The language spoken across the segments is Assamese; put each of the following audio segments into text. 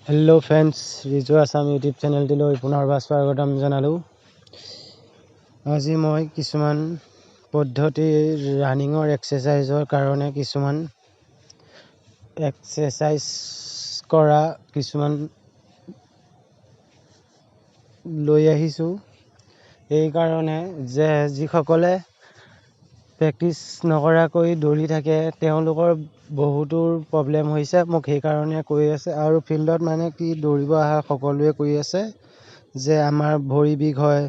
Hello' friends, Riju Assam YouTube চেনেলটিলৈ পুনৰবাৰ স্বাগতম জনালোঁ। আজি মই কিছুমান পদ্ধতি ৰানিঙৰ এক্সাৰচাইজৰ কাৰণে কিছুমান এক্সাৰচাইজ কৰা কিছুমান লৈ আহিছোঁ, এইকাৰণে যে যিসকলে প্ৰেক্টিচ নকৰাকৈ দৌৰি থাকে, তেওঁলোকৰ বহুতো প্ৰব্লেম হৈছে। মোক সেইকাৰণে কৈ আছে আৰু ফিল্ডত মানে কি দৌৰিব অহা সকলোৱে কৈ আছে যে আমাৰ ভৰি বিষ হয়,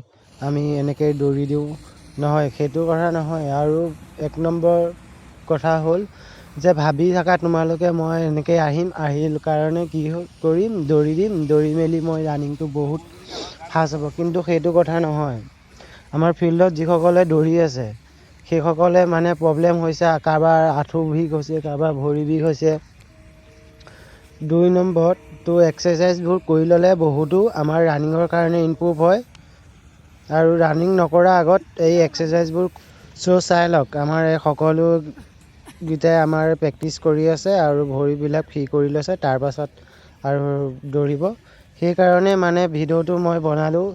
আমি এনেকৈ দৌৰি দিওঁ। নহয়, সেইটো কথা নহয়। আৰু এক নম্বৰ কথা হ'ল যে ভাবি থাকা তোমালোকে, মই এনেকৈ আহিম, আহিল কাৰণে কি কৰিম, দৌৰি দিম, দৌৰি মেলি মই ৰানিংটো বহুত ফাষ্ট হ'ব। কিন্তু সেইটো কথা নহয়। আমাৰ ফিল্ডত যিসকলে দৌৰি আছে, সেইসকলে মানে প্ৰব্লেম হৈছে, কাৰোবাৰ আঁঠু বিষ হৈছে, কাৰোবাৰ ভৰি বিষ হৈছে। দুই নম্বৰত এক্সাৰচাইজবোৰ কৰি ল'লে বহুতো আমাৰ ৰানিঙৰ কাৰণে ইমপ্ৰুভ হয়। আৰু ৰানিং নকৰাৰ আগত এই এক্সাৰচাইজবোৰ চাই লওক। আমাৰ এই সকলোকেইটাই আমাৰ প্ৰেক্টিচ কৰি আছে আৰু ভৰিবিলাক ফ্ৰী কৰি লৈছে, তাৰপাছত আৰু দৌৰিব। সেইকাৰণে মানে ভিডিঅ'টো মই বনালোঁ।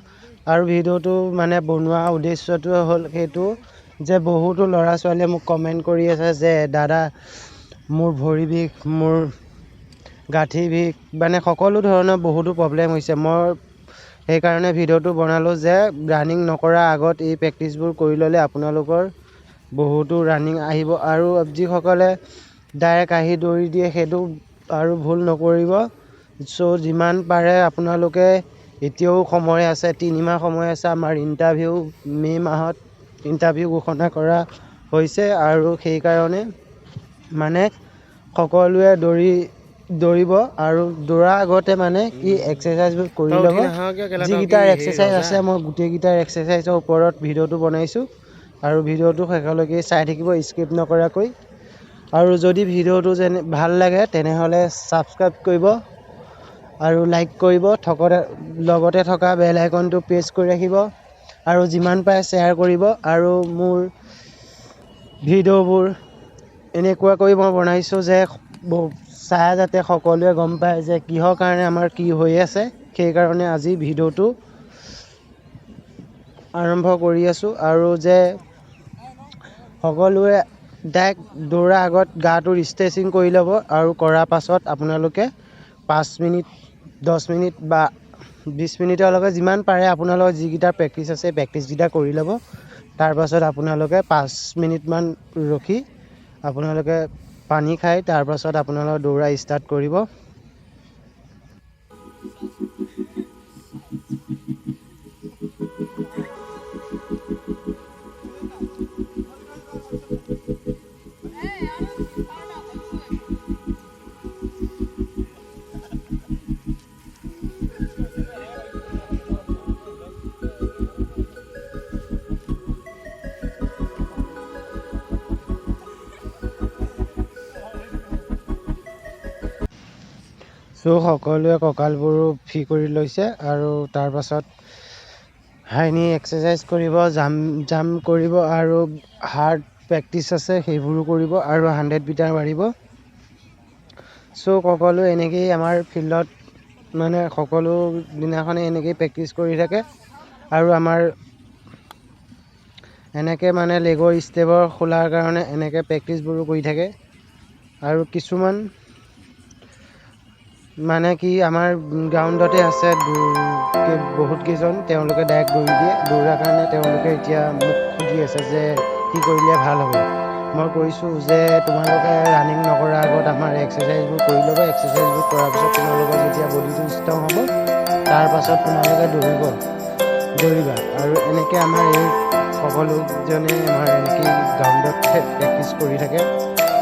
আৰু ভিডিঅ'টো মানে বনোৱা উদ্দেশ্যটো হ'ল সেইটো যে বহুতো ল'ৰা ছোৱালীয়ে মোক কমেণ্ট কৰি আছে যে দাদা, মোৰ ভৰি বিষ, মোৰ গাঁঠি বিষ, মানে সকলো ধৰণৰ বহুতো প্ৰব্লেম হৈছে। মই সেইকাৰণে ভিডিঅ'টো বনালোঁ যে ৰানিং নকৰাৰ আগত এই প্ৰেক্টিচবোৰ কৰি ল'লে আপোনালোকৰ বহুতো ৰানিং আহিব। আৰু যিসকলে ডাইৰেক্ট আহি দৌৰি দিয়ে, সেইটো আৰু ভুল নকৰিব। যিমান পাৰে আপোনালোকে, এতিয়াও সময় আছে, 3 মাহ সময় আছে। আমাৰ ইণ্টাৰভিউ মে' মাহত ইণ্টাৰভিউ ঘোষণা কৰা হৈছে। আৰু সেইকাৰণে মানে সকলোৱে দৌৰিব আৰু দৌৰাৰ আগতে মানে কি এক্সাৰচাইজবোৰ কৰি তই ল'ব। উঠি নাহ কিয় কেলা? তই কি যিকেইটাৰ হেৰি এক্সাৰচাইজ ৰজা? আছে, মই গোটেইকেইটাৰ এক্সাৰচাইজৰ ওপৰত ভিডিঅ'টো বনাইছোঁ। আৰু ভিডিঅ'টো শেষলৈকে চাই থাকিব স্কিপ নকৰাকৈ। আৰু যদি ভিডিঅ'টো যেনে ভাল লাগে, তেনেহ'লে ছাবস্ক্ৰাইব কৰিব আৰু লাইক কৰিব, থকা লগতে থকা বেল আইকনটো প্ৰেছ কৰি ৰাখিব আৰু যিমান পাৰে শ্বেয়াৰ কৰিব। আৰু মোৰ ভিডিঅ'বোৰ এনেকুৱাকৈ মই বনাইছোঁ যে চাই যাতে সকলোৱে গম পায় যে কিহৰ কাৰণে আমাৰ কি হৈ আছে। সেইকাৰণে আজি ভিডিঅ'টো আৰম্ভ কৰি আছোঁ। আৰু যে সকলোৱে ডাইৰেক্ট দৌৰাৰ আগত গাটোৰ ষ্ট্ৰেচিং কৰি ল'ব আৰু কৰাৰ পাছত আপোনালোকে 5 মিনিট, 10 মিনিট বা 20 মিনিটলৈকে যিমান পাৰে আপোনালোকৰ যিকেইটা প্ৰেক্টিচ আছে, প্ৰেক্টিচকেইটা কৰি ল'ব। তাৰপাছত আপোনালোকে 5 মিনিটমান ৰখি আপোনালোকে পানী খাই তাৰপাছত আপোনালোকে দৌৰা ষ্টাৰ্ট কৰিব। সকলোৱে কঁকালবোৰো ফ্ৰী কৰি লৈছে আৰু তাৰপাছত হাইনি এক্সাৰচাইজ কৰিব, জাম্প কৰিব আৰু হাৰ্ড প্ৰেক্টিচ আছে, সেইবোৰো কৰিব আৰু 100 মিটাৰ মাৰিব। সকলোৱে এনেকেই আমাৰ ফিল্ডত মানে সকলো দিনাখনে এনেকেই প্ৰেক্টিচ কৰি থাকে। আৰু আমাৰ এনেকৈ মানে লেগৰ ষ্টেপৰ খোলাৰ কাৰণে এনেকৈ প্ৰেক্টিচবোৰো কৰি থাকে। আৰু কিছুমান মানে কি আমাৰ গ্ৰাউণ্ডতে আছে বহুত কেইজন, তেওঁলোকে ডাইৰেক্ট দৌৰি দিয়ে। দৌৰাৰ কাৰণে তেওঁলোকে এতিয়া মোক সুধি আছে যে কি কৰিলে ভাল হ'ব। মই কৈছোঁ যে তোমালোকে ৰানিং নকৰাৰ আগত আমাৰ এক্সাৰচাইজবোৰ কৰি ল'বা। এক্সাৰচাইজবোৰ কৰাৰ পিছত তোমালোকৰ যেতিয়া বডিটো ষ্ট্ৰং হ'ব, তাৰপাছত তোমালোকে দৌৰিবা। আৰু এনেকৈ আমাৰ এই সকলোজনে আমাৰ এনেকেই গ্ৰাউণ্ডত প্ৰেক্টিচ কৰি থাকে।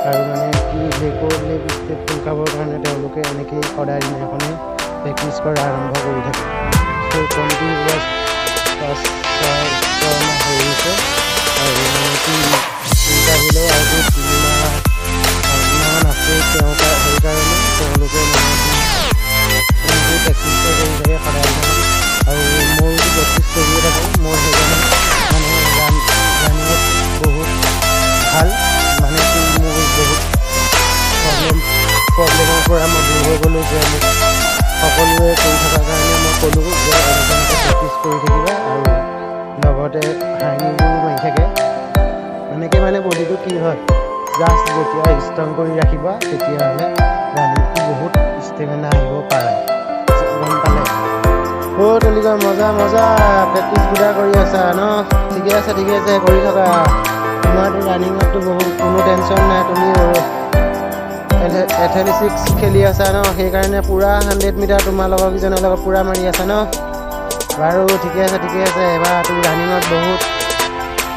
আৰু মানে কি লেগৰ লেগ ষ্টেপ খোল খাবৰ কাৰণে তেওঁলোকে এনেকেই সদায় দিনাখনে প্ৰেক্টিচ কৰা আৰম্ভ কৰি থাকে। কণ্টিনিউৱাছ 5, 6 মাহ হৈ গৈছে। আৰু মানে কি ইণ্টাৰভিউলৈ আৰু 3 মাহ, 5 মাহমান আছেই। তেওঁ সেইকাৰণে তেওঁলোকে মানে কি এনেকেই প্ৰেক্টিচ কৰি থাকে সদায় দিনাখন। আৰু ময়ো প্ৰেক্টিচ কৰিয়ে থাকোঁ। মোৰ সেইকাৰণে মানে ৰানিঙত বহুত ভাল। মানে কি মোৰ বহুত প্ৰব্লেমৰ পৰা মই দূৰ হৈ গ'লোঁ যে মোক সকলোৱে কৰি থকাৰ কাৰণে মই ক'লোঁ যে এনেকৈ এনেকৈ প্ৰেক্টিচ কৰি থাকিবা আৰু লগতে হাইনিবোৰো মাৰি থাকে। এনেকৈ মানে বডিটো কি হয়, জাষ্ট যেতিয়া ষ্ট্ৰং কৰি ৰাখিবা, তেতিয়াহ'লে ৰানিংটো বহুত ষ্টেমিনা আহিব পাৰে। গম পালে? অ' তলিকা, মজা মজা, প্ৰেক্টিচ পুৰা কৰি আছা ন? ঠিকে আছে, ঠিকে আছে, কৰি থকা। তোমাৰতো ৰানিঙততো বহুত কোনো টেনশ্যন নাই। তুমি এথলেটিক্স খেলি আছা ন? সেইকাৰণে পূৰা 100 মিটাৰ তোমাৰ লগৰ কেইজনৰ লগত পূৰা মাৰি আছা ন? বাৰু, ঠিকে আছে, ঠিকে আছে। এবাৰ তুমি ৰানিঙত বহুত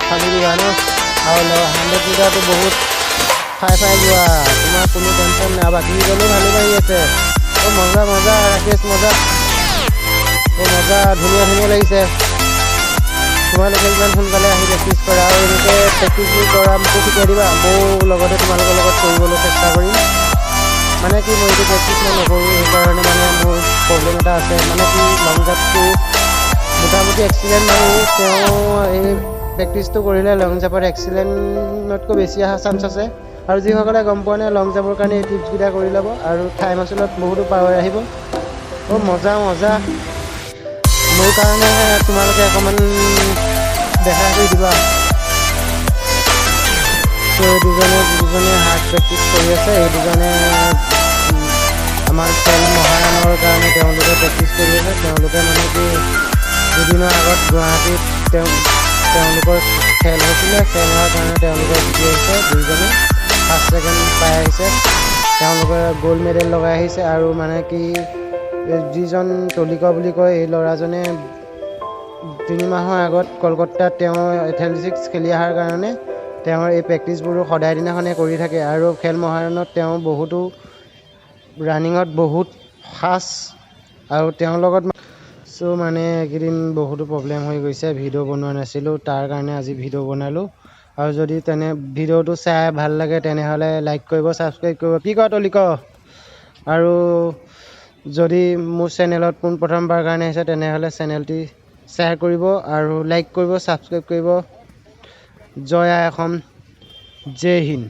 ফালি দিবা ন? আৰু 100 মিটাৰটো বহুত ফাই ফাই যোৱা, তোমাৰ কোনো টেনশ্যন নাই। বাকী কেইজনো ভালেই মাৰি আছে। অ' মজা মজা, ৰাকেশ মজা। অ' মজা, ধুনীয়া ধুনীয়া লাগিছে। তোমালোকে ইমান সোনকালে আহি প্ৰেক্টিচ কৰা আৰু এনেকৈ প্ৰেক্টিচবোৰ কৰা, মোকো শিকাই দিবা। ময়ো লগতে তোমালোকৰ লগত কৰিবলৈ চেষ্টা কৰিম। মানে কি, মই এইটো প্ৰেক্টিচ মই নকৰোঁ, সেইকাৰণে মানে মোৰ প্ৰব্লেম এটা আছে। মানে কি, লং জাম্পটো মোটামুটি এক্সিলেণ্ট মাৰোঁ। তেওঁ এই প্ৰেক্টিচটো কৰিলে লং জাম্পত এক্সিলেণ্টতকৈ বেছি অহা চান্স আছে। আৰু যিসকলে গম পোৱা নাই, লং জাম্পৰ কাৰণে এই টিপছকেইটা কৰি ল'ব আৰু থাই মাচলত বহুতো পাৱাৰ আহিব। অ' মজা মজা, মোৰ কাৰণে তোমালোকে অকণমান দেখা কৰি দিবা। চ' এই দুজনে, দুজনে হাৰ্ড প্ৰেক্টিচ কৰি আছে। এই দুজনে আমাৰ খেল মহাৰণৰ কাৰণে তেওঁলোকে প্ৰেক্টিচ কৰি আছে। তেওঁলোকে মানে কি, দুদিনৰ আগত গুৱাহাটীত তেওঁলোকৰ খেল হৈছিলে। খেল হোৱাৰ কাৰণে তেওঁলোকে জিকি আহিছে। দুইজনে ফাৰ্ষ্ট ছেকেণ্ড পাই আহিছে। তেওঁলোকে গ'ল্ড মেডেল লগাই আহিছে। আৰু মানে কি, যিজন তলিক বুলি কয়, এই ল'ৰাজনে 3 মাহৰ আগত কলকাতাত তেওঁ এথলেটিক্স খেলি অহাৰ কাৰণে তেওঁৰ এই প্ৰেক্টিচবোৰো সদায় দিনাখনে কৰি থাকে। আৰু খেল মহাৰণত তেওঁ বহুতো ৰানিঙত বহুত ফাষ্ট আৰু তেওঁৰ লগত। চ' মানে এইকেইদিন বহুতো প্ৰব্লেম হৈ গৈছে, ভিডিঅ' বনোৱা নাছিলোঁ। তাৰ কাৰণে আজি ভিডিঅ' বনালোঁ। আৰু যদি তেনে ভিডিঅ'টো চাই ভাল লাগে, তেনেহ'লে লাইক কৰিব, ছাবস্ক্ৰাইব কৰিব। কি কয় তলিক? আৰু যদি মোৰ চেনেলত পোনপ্ৰথমবাৰ কাৰণে আহিছে, তেনেহ'লে চেনেলটি শ্বেয়াৰ কৰিব আৰু লাইক কৰিব, ছাবস্ক্ৰাইব কৰিব। জয় আই অসম, জয় হিন্দ।